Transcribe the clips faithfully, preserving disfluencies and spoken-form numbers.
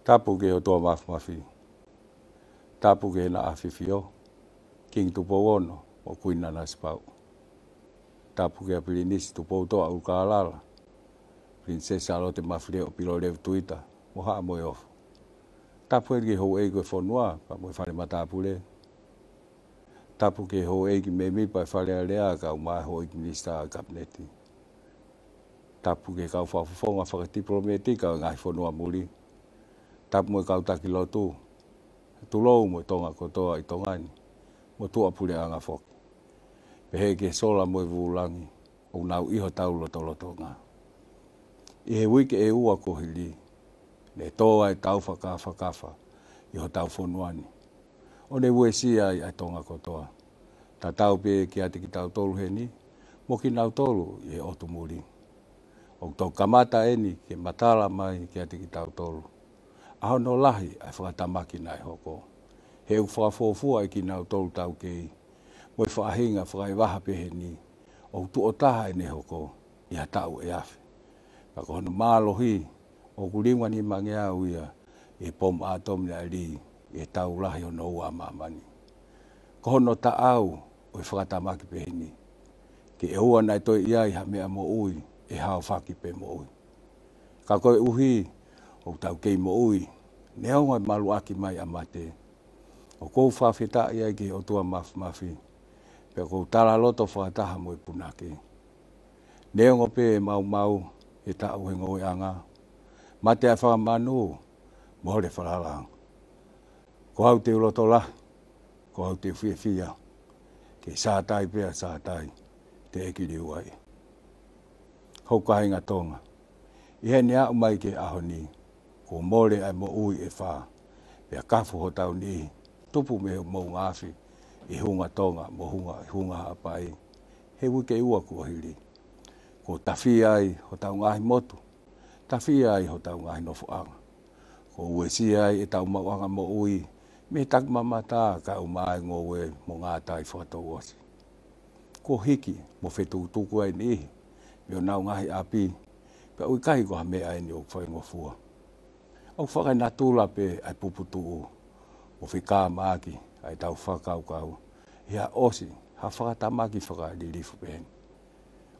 Tapu ki he ʻOtua Mafimafi. Tapu ki Heʻene ʻAfifio, Kingi Tupou Ono mo Kuini Nanasipauʻu. Tapu kia Pilinisi Tupoutoʻa ʻUlukālala, Pilinisesi Sālote Mafileʻo Pilolevu Tuita mo Haʻa Moheofo. Tapu heni ki he houʻeiki ʻo e fonua, pea mo e fale matāpule. Tapu ki he houʻeiki mēmipa ʻo e Fale Alea, kae ʻumaʻā e houʻeiki minisitā ʻo e Kapineti. Tapu ki he kau fakafofonga fakatipilōmētika ʻo e ngaahi fonua muli. Tapu mo e kau taki lotu, tulou mo e Tonga kotoa ʻi Tonga ni, mo tuʻapuleʻanga foki. Pehē ki he sola mo e vūlangi, ʻoku nau ʻi hotau lotolotonga. ʻI he uike ʻe ua kuo hili, ne tō ai e tau fakafakafa ʻi hotau fonua ni, ʻo ne uesia ai ʻa Tonga kotoa. Tatau pē kiate kitautolu heni, mo kinautolu ʻi he ʻotu muli. ʻOku tau kamata eni ke matala mai kiate kitautolu ʻa hono lahi ʻa e fakatamaki naʻe hoko. He ʻoku fakafuofua ʻa kinautolu taukei mo e faʻahinga fakaevaha pehē ni, ʻoku tuʻo taha ʻene hoko ʻi ha taʻu ʻe afe. Pea ko hono mālohi, ʻoku liunga nimangeau ia ʻi he pomu ʻātomi naʻe lī ʻi he Tau Lahi hono Ua ʻa Māmani. Ko hono taʻau ʻo e fakatamaki pehē ni, ke ʻoua naʻe toe ʻi ai ha meʻa moʻui ʻe haofaki pe moʻui. Ka koeʻuhi ʻoku tau kei moʻui, neongo e maluʻaki mai ʻa mate, ʻoku ou fakafetaʻi ai ki he ʻOtua Mafimafi, pea ʻoku ou talaloto fakataha mo e punake. Neongo pē e maumau he taʻu he ngoueʻanga, mate ʻa e fakamanu, mole falala. Ko au te u loto lahi, ko au te u fiefia, ke sātai pea sātai, teʻeki liu ai. Hoku kāinga Tonga, ʻi heʻene aʻu mai ki he ʻaho ni, kuo mole ʻa e moʻui ʻe fā, pea kafu hotau niʻihi, tupu mei he moʻunga afi, ʻi Hunga Tonga mo Hunga, ʻi Hunga Haʻapai, he uike ʻe ua kuo hili. Kuo tafia ai hotau ngaahi motu, tafia ai hotau ngaahi nofoʻanga. Kuo uesia ai ʻetau maʻuʻanga moʻui mei he takimamata kae ʻumaʻā e ngoue mo ngātai fakatouʻosi. Kuo hiki mo fetukutuku ai e niʻihi mei honau ngaahi ʻapi, pea ʻoku ʻikai ko ha meʻa eni ʻoku faingofua. ʻOku fakanatula pē ʻa e puputuʻu mo fekāmaki ʻa ʻetau fakakaukau ʻi ha ʻosi ha fakatamaki fakalilifu pehē ni.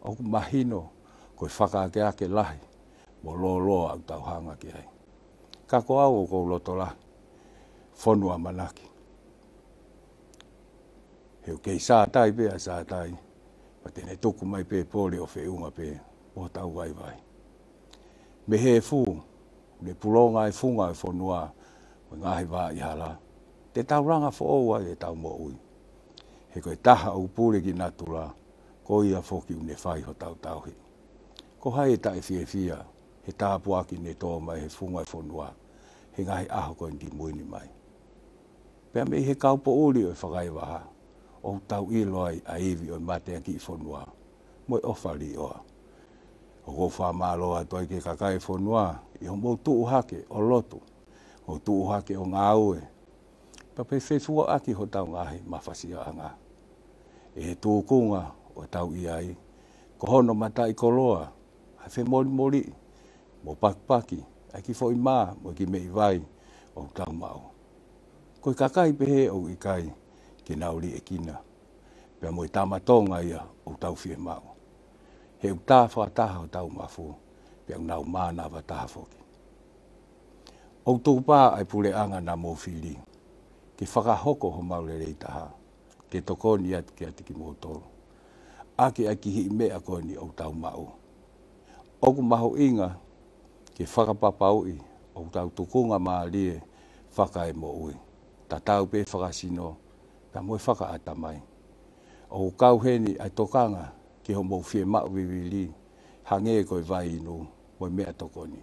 ʻOku mahino ko e fakaakeake lahi mo lōloa ʻoku tau hanga ki ai. Ka ko au ʻoku ou loto lahi, fonu ʻamanaki. He ʻoku kei sātai pea sātai, pea te ne tuku mai pē pole ʻo feʻunga pē mo hotau vaivai. Mei he efu, ne pulonga e funga e fonua mo e ngaahi vā ʻi hala, te tau langa foʻou ai ʻetau moʻui. He ko e taha ʻoku pule ki natula, ko ia foki ʻoku ne fai hotau tauhi. Ko hai ʻe taʻefiefia he tāpuaki ne tō mai he funga e fonua he ngaahi ʻaho ko eni kimui ni mai. Pea mei he kaupoʻuli ʻo e fakaevaha, ʻoku tau ʻilo ai ʻa e ivi ʻo e mateakiʻi fonua mo e ʻofa līʻoa. ʻOku ou fakamālō atu ai ki he kakai e fonua ʻi hoʻomou tuʻu hake ʻo lotu, hoʻomou tuʻu hake ʻo ngāue, pea pehē fefuaʻaki hotau ngaahi mafasiaʻanga. ʻI he tūkunga ʻoku tau ʻi ai, ko hono mataʻikoloa ʻa e femolimoliʻi mo pakipaki ʻa e kiʻi foʻi mā mo e kiʻi meʻi vai ʻoku tau maʻu. Ko e kakai pehē ʻoku ʻikai ke nau liʻekina, pea mo e tama Tonga ia ʻoku tau fiemaʻu. He ʻoku tā fakataha hotau mafu, pea ʻoku nau mānava taha foki. ʻOku tukupā ʻa e puleʻanga naʻa mou fili ke fakahoko homau lelei taha, ke tokoni atu kiate kimoutolu ʻaki ʻa e kiʻi meʻa ko eni ʻoku tau maʻu. ʻOku mahuʻinga ke fakapapauʻi ʻoku tau tukunga mālie fakaemoʻui, tatau pē fakasino, pea mo e fakaʻatamai. ʻOku kau heni ʻa e tokanga ki hoʻomou fiemaʻu vivili, hangē ko e vai inu mo e meʻatokoni.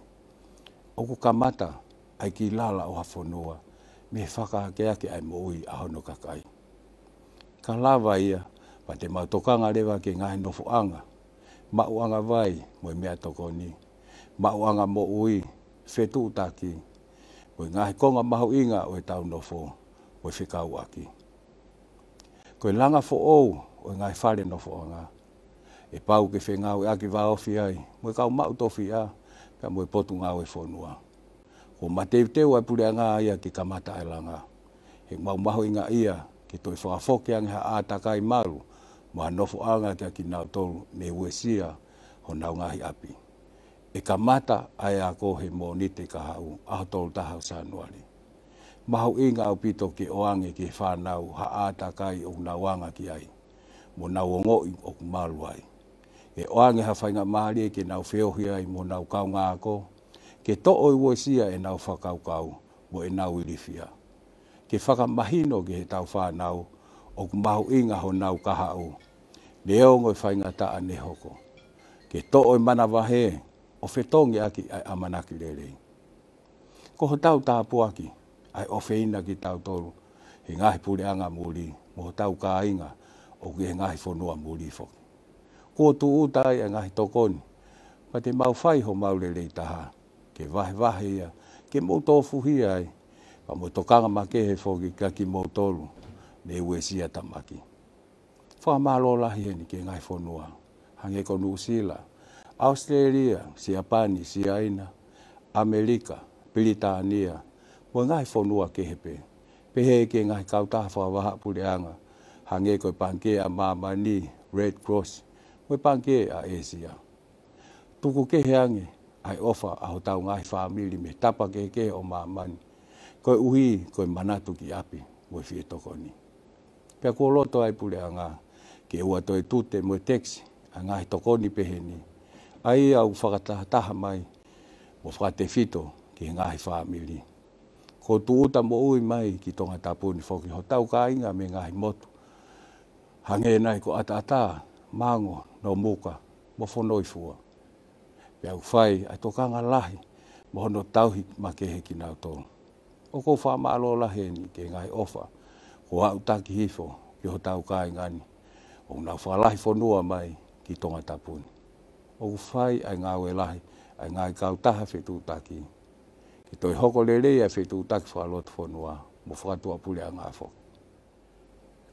ʻOku kamata ʻa e kiʻi lala ʻo ha fonua mei he fakaakeake ʻa e moʻui ʻa hono kakai. Ka lava ia, pea te mau tokanga leva ki he ngaahi nofoʻanga, maʻuʻanga vai mo e meʻatokoni, maʻuʻanga moʻui, fetuʻutaki, mo e ngaahi konga mahuʻinga ʻo ʻetau nofo mo e fekauʻaki. Ko e langa foʻou ʻo e ngaahi fale nofoʻanga, ʻe pau ke fengāueʻaki vāofi ai mo e kau maʻu tofiʻa, pea mo e Potungāue Fonua. Kuo mateuteu ʻa e puleʻanga ia ke kamata ʻa e langa. He ʻoku mau mahuʻingaʻia ke toe fakafoki ange ha ʻātakai malu mo ha nofoʻanga kiate kinautolu ne uesia honau ngaahi ʻapi. ʻE kamata ʻa e ako he Mōnite kahaʻu, ʻaho tolu taha ʻo Sānuali. Mahuʻinga ʻaupito ke ʻoange ki he fānau ha ʻātakai ʻoku nau anga ki ai, mo nau ongoʻi ʻoku malu ai. ʻE ʻoange ha faingamālie ke nau feohi ai mo honau kaungāako, ke toʻo ʻi uesia ʻenau fakakaukau mo ʻenau ilifia. Ke fakamahino ki heʻetau fānau ʻoku mahuʻinga honau kahaʻu, neongo e faingataʻa ne hoko. Ke toʻo e manavahē ʻo fetongi ʻaki ʻa e ʻamanaki lelei. Ko hotau tāpuaki ʻa e ʻofeina kitautolu he ngaahi puleʻanga muli mo hotau kāinga ʻoku ʻi he ngaahi fonua muli foki. Kuo tūʻuta ai ʻa e ngaahi tokoni, pea te mau fai homau lelei taha ke vahevahe ia ke mou tōfuhia ai, pea mo e tokanga makehe foki kiate kimoutolu ne uesia tamaki. Fakamālō lahi heni ki he ngaahi fonua, hangē ko Nuʻusila, ʻAositelēlia, Siapani, Siaina, ʻAmelika, Pilitānia, mo e ngaahi fonua kehe pē. Pehē ki he ngaahi kautaha fakavahaʻapuleʻanga, hangē ko e Pangikē ʻa Māmani, Red Cross, mo e Pangikē ʻa ʻĒsia. Tuku kehe ange ʻa e ʻofa ʻa hotau ngaahi fāmili mei he tapa kehekehe ʻo māmani, koeʻuhi ko e manatu ki ʻapi mo e fie tokoni. Pea kuo loto ʻa e puleʻanga ke ʻoua toe tute mo e tekisi ʻa e ngaahi tokoni pehē ni, ʻa ia ʻoku fakatahataha mai mo fakatefito ki he ngaahi fāmili. Kuo tūʻuta moʻui mai ki Tongatapu ni foki hotau kāinga mei he ngaahi motu, hangē nai ko ʻAtaʻatā, Mango, Nomuka, mo Fonoifua. Pea ʻoku fai ʻa e tokanga lahi mo hono tauhi makehe kinautolu. ʻOku ou fakamālō lahi heni ki he ngaahi ʻofa kuo aʻutaki hifo ki hotau kāinga ni ʻoku nau fakalahi fonua mai ki Tongatapu ni. ʻOku fai ʻa e ngāue lahi ʻa e ngaahi kautaha fetuʻutaki ke toe hoko lelei ʻa e fetuʻutaki fakalotofonua mo fakatuʻapuleʻanga foki.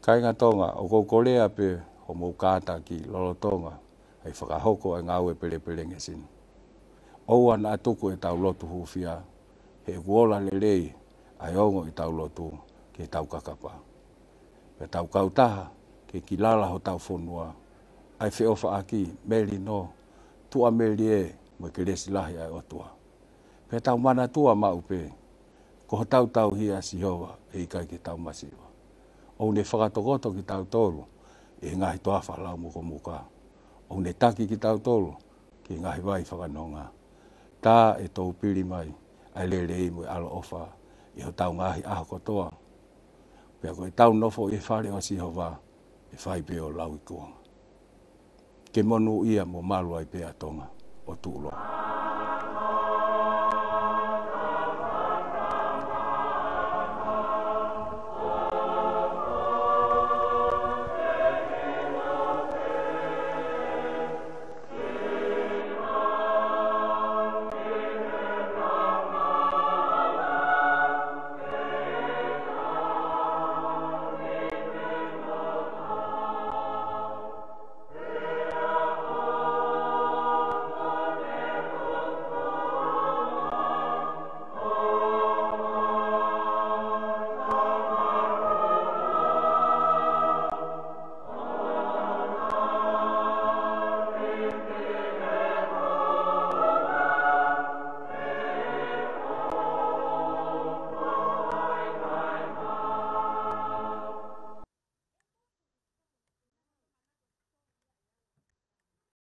Kāinga Tonga, ʻoku ou kolea pē hoʻomou kātaki lolotonga ʻa e fakahoko ʻa e ngāue pelepelengesi ni. ʻOua naʻa tuku ʻetau lotu hūfia, he ʻoku ola lelei ʻa e ongo ʻetau lotu ki heʻetau kakapa. Pea tau kautaha ke kilala hotau fonua, ʻa e feʻofaʻaki, melino, tuʻamelie, mo e kelesi lahi ʻa e ʻOtua. Pea tau manatua maʻu pē, ko hotau tauhi ʻa Sihova ʻe ʻikai ke tau masiva. ʻOku ne fakatokoto kitautolu ʻi he ngaahi toafa lau mukomuka. ʻOku ne taki kitautolu ki he ngaahi vai fakanonga. Tā ʻe toupili mai ʻa e lelei mo e ʻaloʻofa ʻi hotau ngaahi ʻaho kotoa. Pea ko ʻetau nofo ʻi he fale ʻo Sihova, ʻe fai pē ʻo lauikuonga. Ke monūʻia mo malu ai pē ʻa Tonga ʻo tuʻuloa.